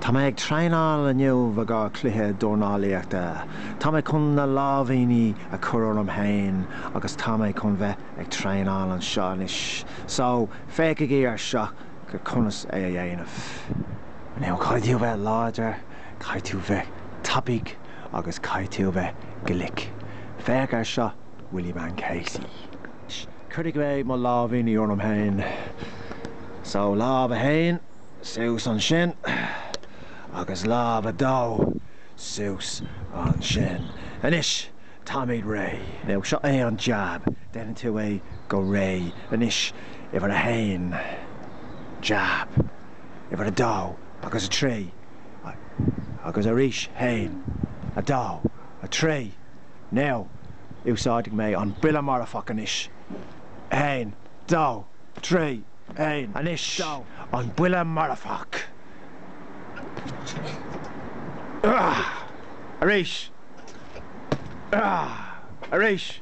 Tá mé ag traenáil inniu i gcomhair cluiche dornálaíochta. Tá mé chun na láimhíní a chur orm féin agus tá mé chun bheith ag traenáil anseo anois. So, féachaigí ar seo go conas é a dhéanamh. Now, caithfidh tú bheith láidir, caithfidh tú bheith tapaidh agus caithfidh tú bheith glic. Féach ar seo, Willie Man Casey. Cuirfidh mé mo láimhíní orm féin. So, lámh a haon, suas ansin, agus lámh a dó, suas ansin. Anois, táimid réidh. Now, seo é an jab. Déanann tú é go réidh. Anois, uimhir a haon, jab. Uimhir a dó, agus a trí. Agus arís, haon, a dó, a trí. Now, úsáidfidh mé an buille marfach anois. 1, 2, 3, 1. Anois, an buille marfach. Arís. Arís.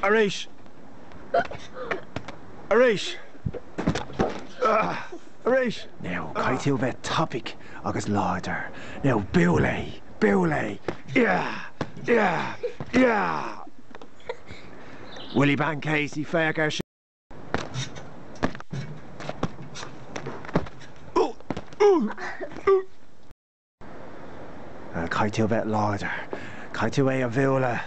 Arís. Arís. Arís. Now, caithfidh tú a bheith tapaidh agus láidir. Now, buail é! Buail é! Yeah! Yeah! Yeah! Willie Ban Casey, féach air sin. Caithfidh tú a bheith láidir. Caithfidh tú é a bhualadh.